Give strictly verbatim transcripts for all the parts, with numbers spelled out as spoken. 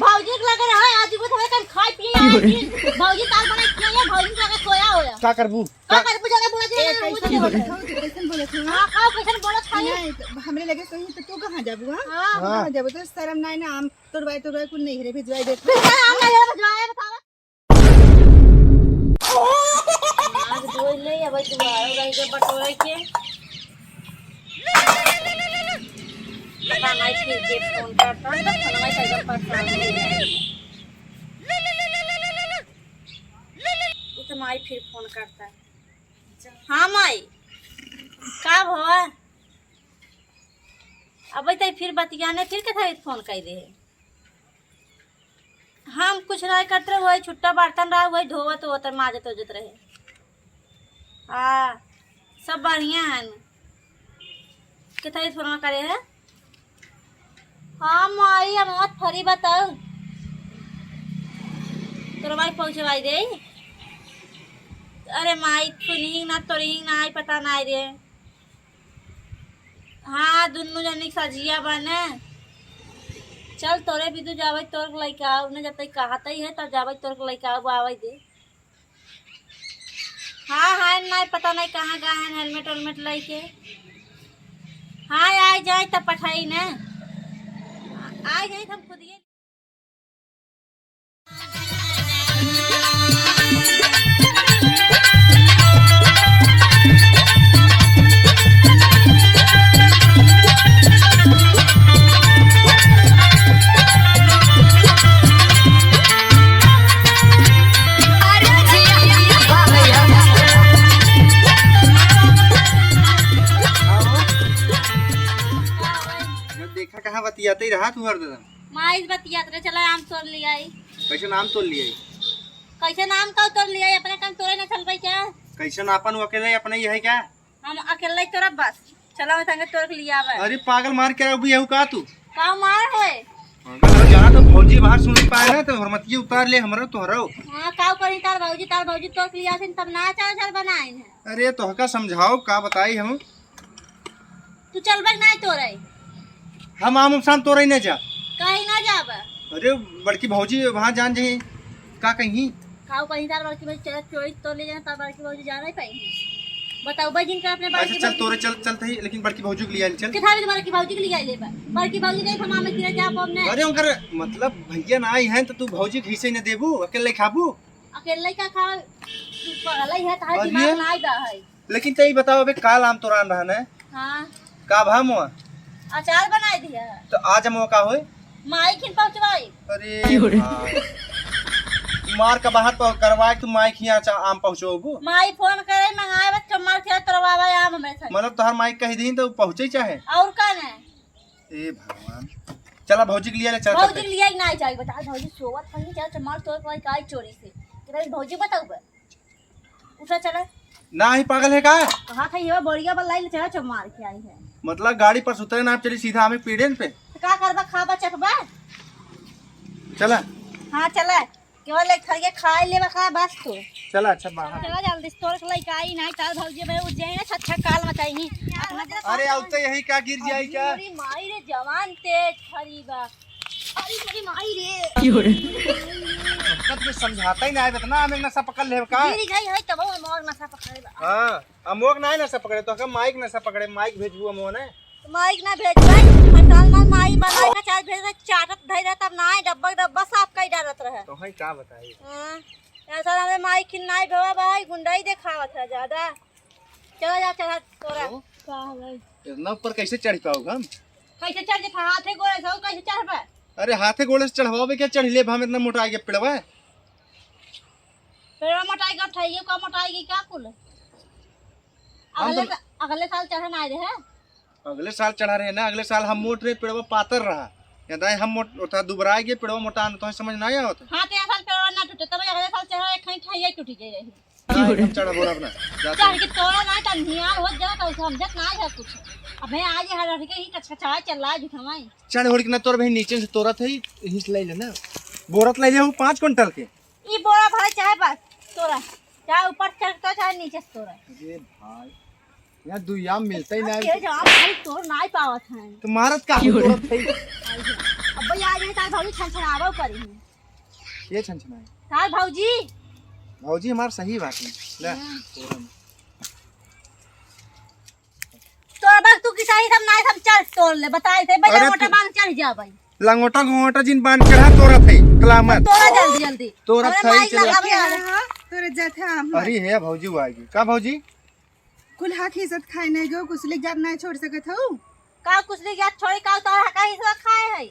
भौजी के लगे रहे, आज वो थोड़े कन खाए पिए आए जी। भौजी ताल बना के खियाइए, भौजी के लगे सोया होया। का करबू? का का करबू? ज्यादा बोला ए, जी, कैसन बोलत हो? कैसन बोलत हो? हाँ, का कैसन बोलत खाई? नहीं, तो हमरे लगे सोई तो तू कहाँ जाबू, हाँ? हाँ। हाँ। कहाँ जाबू? तो शर्म नाई ना, आम तोड़वाए, तोड़वाए कुल नहीं रे, भिजवाए देत। फिर क्या आम नहीं रे, भिजवाए, बतावा। आज धोई ले, अब दोबारा रह गए बटोरे के। पता नहीं फिर के फोन करता, तो फोनवा से एकदम परेशान हो गया। ये तो माई फिर फोन करता है। हाँ माई, का भवा? अबे तो फिर बतियाने, फिर के फोन कर दे। हम कुछ नाई करत रहे, वही छुट्टा बर्तन रहा, वही धोवत होवत रहे, माजत उजत रहे। हाँ, सब बढ़िया है। कितना फोन करे है? हाँ माई, हम मत फरी बताऊ। तोर भाई पहुँचवाई दे। अरे माई, सुनिंग ना, तोरिंग ना, आई पता ना रे। हाँ, दुन्नू जनी के सजिया बने। चल, तोरे बिदु जावे, तोर के लइका आऊ ने, जब तक कहत ही है, तब जावे, तोर के लइका आऊ, आवे दे। हाँ, हाँ, नहीं, पता नहीं कहाँ गए हैं, हेलमेट वेलमेट लेके। हाँ, आ जाए, तब पठाई ने। आ जाए, हम खुद ये मैं देखा कहाँ बतियाते ही रहा तू हरदम। माई से बतियात रहे, चला आम तोड़ लिया आई। कैसे आम तोड़ लिया आई? कैसे आम का तोड़ लिया आई? अपने काम तोड़े ना चलबे क्या? कैसे आपन वो अकेले अपने ही है क्या? हम अकेले ही तोड़ब बस। चला मैं संगे तोड़ के लिया आवे। अरे पागल मार के रख भी का तू? का मार होए? अगर हम जाना तो भौजी बाहर सुन पाए ना तो हरमतिया उतार ले हमरा तोहरो। हाँ, काऊ करी तार भौजी, तार भौजी तोड़ के लिया आथिन तब ना अचार अचार बनाइन है। अरे तोहका समझाओ का बताई हम? तू चलबे कि नाई तोरे? हम आम उमसान तोरे ना जा। काहे ना जाबा? अरे बड़की भौजी वहाँ जान जाई, का कहीं? काऊ कहीं तार बड़की भौजी चल चोरी तोड़ ले जाना, तार बड़की भौजी जा नहीं पाई। बताओ भाई जिनका अपने अच्छा बड़की चल भौजी तोरे चल चलते ही, लेकिन बड़की भौजी के लिए आइल चल। किथा भी बड़की भौजी के लिए आइले बा। बड़की भौजी देख हम आम गिरे जाब हमने। अरे उनकर मतलब भैया ना आई हैं तो तू भौजी के हिस्से न देबू, अकेले खाबू? अकेले का खा? तू पगल है, तार अरे। दिमाग ना आई बा है। लेकिन ते ई बताओ, अबे काल आम तोरान रहा न? हाँ। का भा मोआ? अचार बनाए दिया है। तो आज मोआ का होए? माई खिन पहुँचवाई। अरे बाप। मार का बाहर पर करवाए, तू माई खिया चा-, आम पहुँचोबू? माई फोन करे, मंगाए, बस चम्मच से तोड़वावे आम में से। मतलब तोहर माई कह दी तो पहुँचे चाहे? और का न? ए भगवान। चला भौजी के लिए ले चल भौजी तब। के लिए ही ना जाए, बता भौजी सोवत कहीं क्या चम्मच तोड़ के आई चोरी से। तेरा भौजी बताऊ बे। उठा चला। ना ही पागल है का? कहा था ये बोरिया बल्ला ले चला चो मार के आई है। मतलब गाड़ी पर सुतरे ना चली सीधा हमें पीढ़े पे। तो का करबा खाबा चखबा? चला। हाँ चला। केवल एक थरिया खाए लेबा का बस तू। चला अच्छा बाहर। चला जल्दी से तोड़ के लइका आई ना तार भौजी भाई उठ जाए ना छत छत काल मचाई। अरे आउते यही का गिर जाई का? अरे माई रे जवान तेज फरी बा। अरे मेरी माई रे। की हो रे? तब तो समझाता ही ना है, इतना आम एक नशा पकड़ ले का? गिर गई है तब हम और नशा पकड़े बा। हाँ, हम वो ना नशा पकड़े, तो हम माइक नशा पकड़े, माइक भेजबू हम ने। तो माइक ना भेजबे, हम तो हमार माई बनाए का चार भेज चाटत धई रहे, तब ना डब्बा डब्बा साफ कर डालत रहे। तो है का बताई? हाँ, ऐसा हमें माई खिन ना भेवा भाई, गुंडाई देखावत है ज्यादा। चला जा, चला तोरा। ओ? का है भाई? इतना ऊपर कैसे चढ़ पाओगे हम? कैसे चढ़ के था? हाथे गोड़े से, कैसे चढ़बे? अरे हाथे गोड़े से चढ़वावे क्या? चढ़ ले, हम इतना मोटा आगे पेड़वा है। पेड़वा मोटाई का उठाइए, का मोटाई की का कुल? हम अगले तो सा-, अगले साल चढ़न आए रहे। अगले साल चढ़ा रहे ना, अगले साल हम मोट रहे, पेड़वा पातर रहा। याद आए हम मोट, ओथा दुबराए गए, पेड़वा मोटा न, तो समझ ना आवत। हाँ, तो ये साल पेड़वा ना टूटे, तब अगले साल चढ़ा एक कहीं ठाइए टूटी जाए रही। ना, हम चढ़ा बोरा अपना। जाते चढ़ हैं। के तोड़ा ना, तब ध्यान हो जाओ, तो समझत ना है कुछ। अबे आज हर लड़के ही कचकचाए चल रहा है, झूठा माई। चढ़ ओढ़ के ना तोर भाई नीचे से तोरत है, हिस ले लेना। बोरत ले ले वो पाँच कुंटल के। ई बोरा भरे चाहे बस तोरा, चाहे ऊपर चढ़ तो चाहे नीचे से तोरा। अरे भाई, यहाँ दुई आम मिलता ही ना है। के जाम भाई तोर नाई पावत है। तो मारत का हो, तोरत है। अब भैया, आज तार भौजी छनछनावा करी। ये छनछनाई। तार भौजी। भौजी हमार सही बात है। ले, हाँ। तोरा में। तोरा बाग तू किसाई सब नाई सब चल तोड़ ले, बताई थे, भैया अरे मोटा तू बांध चढ़ जा भाई। लंगोटा घोंटा जिन बांध के रहा, तोरा थे, कलामत। तोरा जल्दी, जल्दी। तोरा अरे थे, माई चल। लगा भी आ रहा। हाँ, तोरा जात है हम। अरे हे भौजी, वो आएगी। का भौजी? कुल हक हिस्सा खाए नहीं गो, कुछ लिख जात नहीं छोड़ सकत हूँ। का कुछ लिख जात छोड़ी, का तोरा हक हिस्सा खाए है?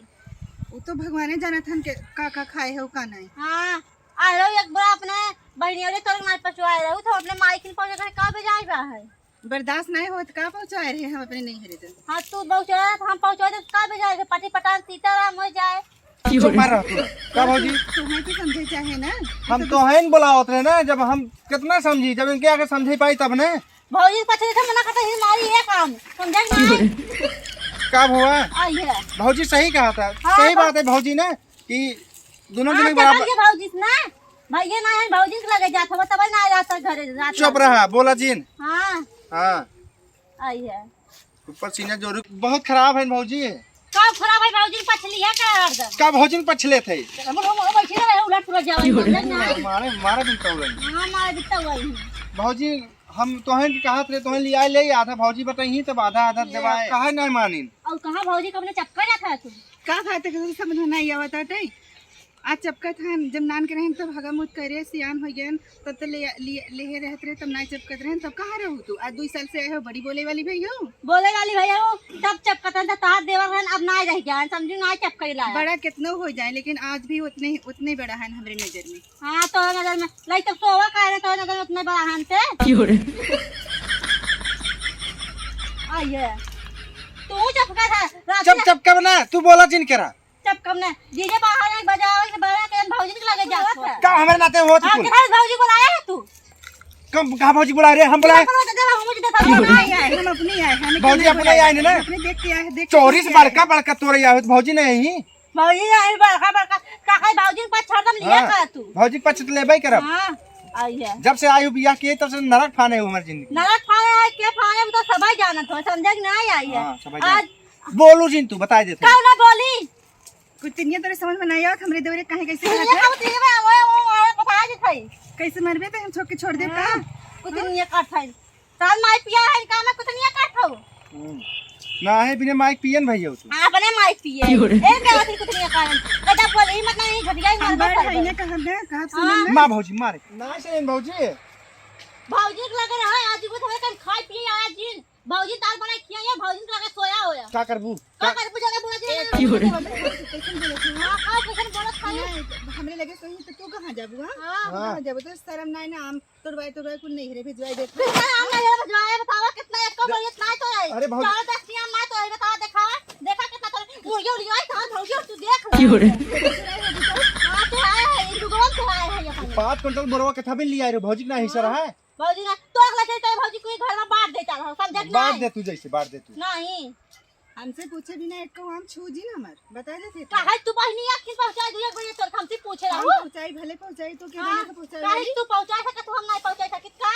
वो तो भगवाने जानत हन के का का खाए हो, का नहीं। हाँ, आ रहो एक बार अपने बहनियों रे तोरे मार पछुआ रहो, तो अपने माई किन पहुंचे करे का बेजाय बा है? बर्दाश्त नहीं होत का पहुंचाए रहे हम अपने नैहरे तो। हाँ, तू पहुंचा, हम पहुंचा दे, का बेजाय है? पटी पटान सीताराम हो जाए। चुप मार रह तू। का भौजी? तुम्हें तो समझे चाहे ना। हम तो तोहन बोलावत रहे ना, जब हम कितना समझी, जब इनके आगे समझे पाई तब ने। भौजी के पछे से मना करता ही मारी ये काम, समझे कि नहीं? का भवा? आई है। भौजी सही कहा था, हाँ, सही तो बात है भौजी ने कि दोनों हाँ, जने तो बराबर। भैया भौजी से ना, भैया ना है, भौजी के लगे जात हवा, तब ना जाता घरे रात चुप में। रहा, बोला जिन। हाँ। हाँ। आई है। ऊपर सीना जोरू बहुत खराब है भौजी। का खराब है भौजी, पछली है का हरदम? का भौजी पछले थे? हम लोग वहाँ बैठे रहे, उलट पुलट जावे, समझे ना? मारे, मारे बिन तौले। हाँ, मारे बिन तौले। भौजी, हम तोहन के कहत रहे, तोहन लिया ले आधा भौजी बताई तब आधा आधा ये देवाए। काहे नहीं मानिन? और कहाँ भौजी कबने चपका जाता है तू? का खाते के समझ में नहीं आवत आटे? आज चपकत हन, जब नान के रहन तब हगा मुत करे, सियान हो गयन, तब तो ले, ले, लेहे रहत रहे, तब ना चपकत रहन, तब कहाँ रहू तू? आज दो साल से आए हो, बड़ी बोले वाली भई हो? बोले वाली भई हो, तब चपकत हन, तब तार देवर हन, अब ना रह गया, समझू ना चपकई लाया। बड़ा कितनो हो जाए, लेकिन आज भी उतने, उतने बड़ा हन हमरे नजर में। हाँ, तो नजर में, लाई तब सोवा का रहे, तो नजर में उतने बड़ा हन ते। क्यों रे? आइए। तू चपका था, रात चप, में चपका बना, तू बोला जिन करा। चप कम ना। डीजे बाहर एक बजाओ, एक बड़ा के भौजी के लगे जात हो। का हमरे नाते होत हाँ, कुल? किधर भौजी बुलाया है तू? कम, कहाँ भौजी बुला रहे? हम बुलाए? हम लोग तो जब हम मुझे देखा ना आए हैं। हम अपने आए हैं, हमें भौजी क्यों अपने बुलाया? आए ना? अपने देख के आए हैं, देख के चोरी से आए हैं। बड़का, बड़का तोरे आए हो, भौजी नहीं। भौजी आए बड़का, बड़का। का है भौजी के पास छोड़ दम लिया हाँ। कर तू? भौजी के पास तो लेबे करब। हाँ, आई है। जब से आई हो बियाह किए, तब से नरक फाने हो हमारी जिंदगी। नरक फाने है, के फाने, वो तो सबाई जानत हो, समझे कि नहीं आई है? हाँ, सबाई आज जानत। बोलू जिन तू, बताई देते। काहे ना बोली? कुछ तिनिया तोरे समझ में नहीं आवत, हमरे देवरे काहे कैसे ये करत है? हम तिनिया में वो, वो, वो, बता दे भाई। कैसे मरबे तो हम छोड़ के छोड़ दे का? हाँ, कुछ तिनिया करत है। साल माई पिया है, काम में कुछ तिनिया करत हो। हम्म। ना है, बिना माइक पियन भैया तू। हाँ, अपने माइक पिए। क्यों रे? ए, क्या होती कुछ तिनिया करत? कदा बोली, मतलब, ये घटिया ही हम मरबे बड़ है करबे। ना, कहब ना, कहब हाँ। सुनब ना। माँ भौजी, मारे। ना से भौजी। भौजी के लगे रहे, आज वो थोड़े कन खाए पिए आया जिन। भौजी दाल बनाई खिया, ये भौजी के लगे सोया होया। का करबू? का का करबू, जाके बुला दे। ए, क्यों रे? कैसन बोलत हूँ? हाँ, का कैसन बोलत खाली? नहीं, हमरे लगे सोई तो तू कहाँ जाबू, हाँ? हाँ। हाँ। कहाँ जाबू? तो शर्म नहीं ना, हम तोरवाए, तोरवाए कुल नैहरे भिजवाए देत। कितना हम नैहरे भिजवाए, बतावा कितना एक को बोलिए, ना तो है। अरे भौजी। चार दस नहीं, हम ना तो है, बतावा, देखा, देखा कितना तो मुर्गी उर्गी आई, कहाँ भौजी, तू देख ले। क्यों रे? हाँ, तो आए हैं, ये दुगवन तो आए हैं, ये पानी। पाँच कुंटल बोरवा के था भी लिया रे, भौजी के ना हिस्सा हाँ। रहा है। भौजी ना, तो अगला चलते भौजी कोई घर में बांट देता रहो, समझत बांट नहीं? दे तू जैसे, बांट दे तू। नहीं। हमसे पूछे बिना एक को आम छू जी ना हमार, बता देते थे। काहे तू बहिनी आखिर पहुंचा दिया, भैया तोर हमसे पूछे हम रहू? पहुंचाई, भले पहुंचाई, तो के हाँ, बने के पहुंचाई काहे वाली? तू पहुंचा सकत, हम नहीं पहुंचा सकत का?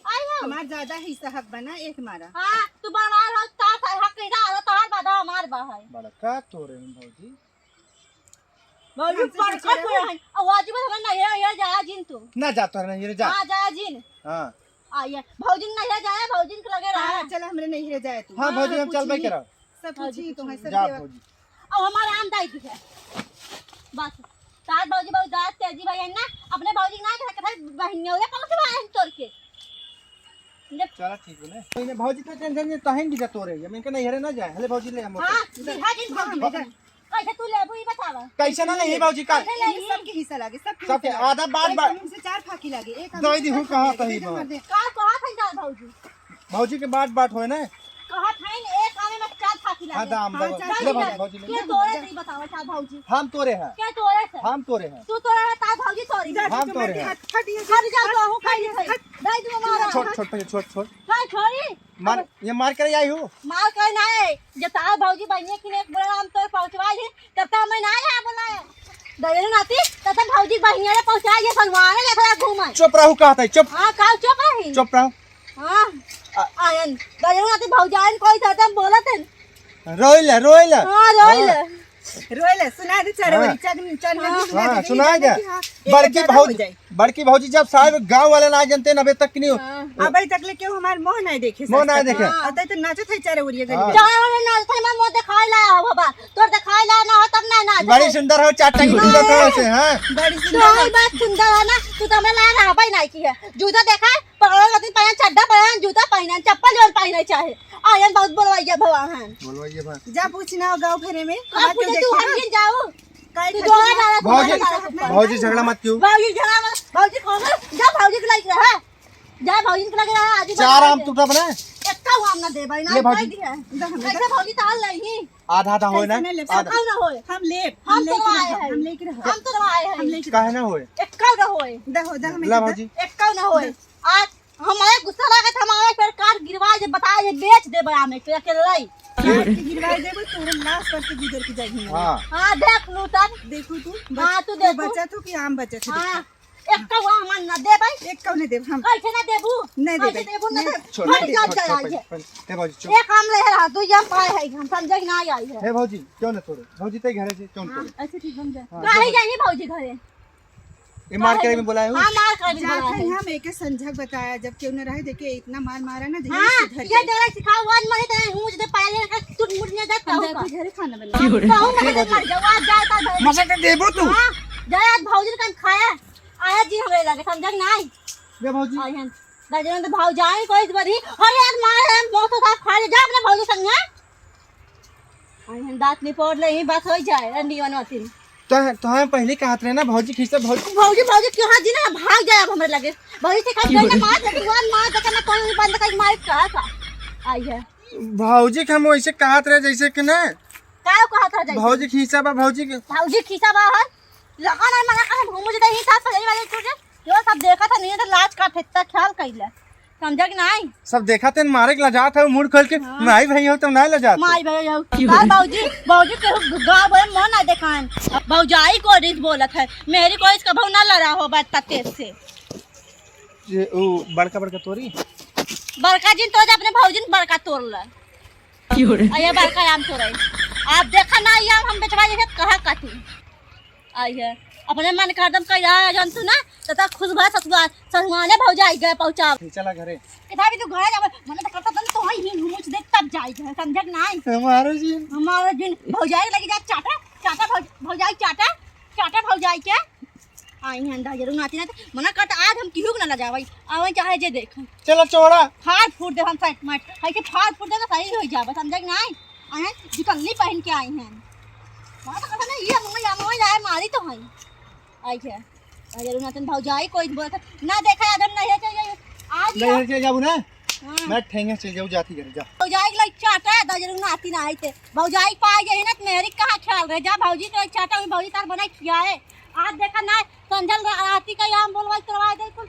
आई हो। हमार ज्यादा हिस्सा हक बना एक मारा। हाँ, तू बनवा लो, तार हक हिस्सा, तार बाधा हमार बा है। बड़ा का तोरे में भौजी? भौजी हमसे बड़का पूछे तू रहे। है। अब वाजिब है, हमारे नैहरा, नैहरा जाया जिन तू। ना जा तोहरे नैहरे जा। हाँ, जाया जिन। हाँ। आ, ये भौजी नैहरा जाया, भौजी के लगे रहा। हाँ, चल हमरे नैहरे जाए तू। हाँ, हाँ, भौजी, हम पूछी। चलबे करब। सब भौजी पूछी, पूछी। तुम्हें सब जा देवा। भौजी। अब हमारा आम दाई दी है। बस। तार भौजी बहुत ज्यादा तेजी भाई है ना, अपने भौजी ना कहे, कहे बहिनियों रे पहुंचवा है तोर के। जब चला ठीक है ना। इन्हें भौजी तो टेंशन नहीं, तहन भी जा तोरे। ये मैं इनका नैहरे ना जाए। हले भौजी ले हम हाँ, ओके। दिखा दिन भौजी। कैसे तू लेबू, ई बतावा। कैसे ना नहीं, भौजी का? कैसे लेबू? सबके हिस्सा लागे, सबके सबके हिस्सा लागे। आधा बात, एक बात। आम से चार फाकी लागे, एक आम दो से दी चार हूँ, फाकी कहाँ लागे। कहीं देखो, बात। मर दे। का कहत है जा भौजी? भौजी के बात, बात होए ना। कहत है, एक आमे में चार फाकी लागे। हाँ, दाम हाँ, दो। चार ले फाकी भौजी, लागे। भौजी ले। के तोरे से बतावा, चार भौजी। हम तोरे हैं। के तोरे से? हम तोरे हैं। तू तोरे है, तार भौजी तोरे। जा, हम तोरे हैं। हट, हट, ये हट जा, तो हूँ खाई है। हट। दाई तू हमारा। छोड़, छोड़, छोड़, छोड़, छोड़। का छोड़ी? मार, अब ये मार करे आई हूँ। मार करे ना है। जब तार भौजी बहिनिया की एक बोला हम तो पहुँचवा ली, तब तो हमें ना आया बोला है। दरिया नाती, तब तो भौजी बहिनिया ने पहुँचा ये सलवार ले खड़ा घूमे। चुप रहू कहत है, चुप। हाँ, का चुप रही? चुप रहू। हाँ। आ- आयन, दरिया नाती भौजाइन कोई था, तब बोलत है। रोइल, रोइल। हाँ, रोइल। हाँ। रोए ले, सुना दे चारों हाँ। ओरी, चन, चन में भी सुना हाँ, दे, सुना जाने दे। कि हाँ, एक बड़की ज्यादा हो भौजी, जाए। बड़की भौजी जब साहब गाँव वाले ना जानते ना अबे तक नहीं हो। हाँ। अबे तक ले केहू हमार मुँह नहीं देखे मुँह सास नहीं तक। देखे। हाँ। अब तो नाचत है चारों ओरी गली हाँ। में। चारों ओरी नाचत है, मैं मुँह दिखाई लाया हो बाबा। तोर दिखाई लाया ना हो तब ना नाचत बड़ी है। सुंदर हो, चार टंगी हाँ। कूदत हो ऐसे, हाँ। बड़ी सुंदर तोहरी हो। बात सुंदर है ना, तू तो हमें ला रहा भाई नहीं की है। जूता देखा, पकड़ो लतिन पहन, चड्ढा पहन, जूता पहन, चप्पल जोन पहने चाहे। आयन बहुत बोलवैया भवा हैं। बोलवैया भवा। जा पूछ ना गाँव फेरे में, का हमार पूछे क्यों तू देखे? हम जिन जाऊ? काहे तू खातिर जोड़ा ना? डाला भौजी, तुम्हारे साथ में? भौजी झगड़ा मत क्यों। भौजी झगड़ा मत, भौजी कौन है? जा भौजी के लगे रहा। जा भौजी के लगे रहा, आज ही चार बता आम दे। टूटा बना। एक्का आम ना दे भाई, ना ये भौजी। दे दिया। दा हम कैसे भौजी ताल नहीं? आधा आधा होए ना? कैसे नहीं ले आधा। सकते? हम ना होए। हम ले, हम हम लेके तोड़वाए रहा, हैं। हम लेके रहा। हम तोड़वाए हैं। हम लेके काहे ना होए? एक्का ना होए। दा हो, दा हमें ला दे। भौजी। एक्का ना होए। आज हमारे गुस्सा लगे तो हमारे पेड़ काट गिरवा दे, बता दे, बेच दे बड़ा में, पेड़ के लई। काट के गिरवा देबो, तोरे लाश पर के गुजर के जाही। हाँ। हाँ, देख लू तब। देखू तू, हाँ, बच-, तू तू देखू। बचत हो कि आम बचत हो? हाँ, एक कौआ हमार ना दे भाई। एक कौआ नहीं देब हम। कैसे ना देबू? नहीं कैसे देबे। देबू ना नहीं। दे? छोड़, मर छोड़, जा, छोड़, जा, छोड़, जा। छोड़, हे भौजी, चुप। एक आम ले रहा, दू आम पाए है, हम समझे कि ना आई है। हे भौजी, क्यों ना तोड़े? भौजी, ते घरे से क्यों हाँ, तोड़े? ऐसे ठीक हम जाए। हाँ, काहे चलो। जाइए भौजी घरे? ये मार के काहे भी बोलाए हो? हाँ, मार के भी जात बोलाए है, हैं। हम एके संझक बताया, जब केहू न रहे, देखे इतना मार मारा ना, धीरे हाँ, से धर ये के। जरा सिखाओ, वन मने तो हूँ, मुझे पहले का टूट मुट नहीं जाता हम होगा। जाके घरे खाना बना। की हो रे? कहूँ मत ठीक है मर जी। जाओ, आज जाए तो धर। मसा तो देबो तू। हाँ, जाए आज भौजी का खाया, आया जी हमरे लगे, समझा कि नहीं? दे भौजी। आई हैं, गजन तो भौजाई कोई बड़ी, अरे यार मार है, मौत तो साफ खा ले, जा अपने भौजी संग, हाँ? आई हैं, दांत निपोर ले, ही बात हो जाए, रंडी वनवाती। तो, तो हम पहले कहत रहे ना, भौजी खींचता, भौजी। भौजी, भौजी, क्यों हाथ जी ना, भाग जाए अब हमरे लगे। भौजी से कहा, की "कोई ना बोली? मार दे, दुआर मार दे, ना कोई बंद कर मार कहा था।" आई है। भौजी के हम वैसे कहत रहे जैसे कि ना। का कहत रहे जैसे? भौजी खींचा बा, भौजी के। भौजी खींचा बा हर। लगा नहीं मना कहे, घूम जे दही साथ सही वाले तुझे। जो सब देखा था, नहीं तो लाज का फेंकता ख्याल कैले। समझा कि नहीं? सब देखा थे, मारे के लजात है, मुंह खोल के, हाँ। माई भाई हो तो ना लजात हो। माई भाई हो। का भौजी, भौजी के गाँव भर मुँह ना देखाएं। भौजाई को रिस बोलत है, मेरी को इसका भाव ना लड़ा हो बता तेज से। ये, ओ, बड़का, बड़का तोरी? बड़का जिन तो अपने भौजिन बड़का तोड़ ले। की हो रे? आ ये बड़का आम तोड़े। आप देखा ना, ये आम हम बेचवा जे कहा काटी। आई है। अपने मन का हरदम कह रहा है, जानतू ना, तो तक खुश भा ससुआ, ससुआने भौजाई गए पहुँचा। चला घरे। कितना भी तू घरे जावे, मन तो करता तुम तो ही मुझ देख तब जाई घर, समझा कि नहीं? हमारो जिन। हमारो जिन भौजाई लगी जा चाटा, चाटा भौज-, भौजाई चाटा, चाटा भौजाई के। आई हैं अंधा जरूर नाती ना, मना करता आज हम केहू के ना लजावई, आवे चाहे जे देख। चला चोड़ा। फाड़ फूट दे हम साइड मार, है कि फाड़ फूट दे तो सही हो जावे, समझा कि नहीं? आए हैं, दुकल्ली पहन के आई हैं। बात करता ना, ये मुँह या मुँह जाए मारी तो है। आई है। अरे रुनातन भौजाई कोई बोलत है, "ना देखा, आज हम नहीं चल जाइए।" आज नहीं चल जाबू ना? हाँ। मैं ठेंगे चल जाऊ, जाती घरे जा। भौजाई के लइका चाटा है, दजरू नाती ना आई ते। भौजाई पाए जाई ना, त मेहरी कहाँ ख्याल रहे? जा भौजी के लइका चाटा, वही भौजी तार बनाई खियाए। आज देखा ना, संझल रा-, राती का आम बोलवाई करवाए दे कुल।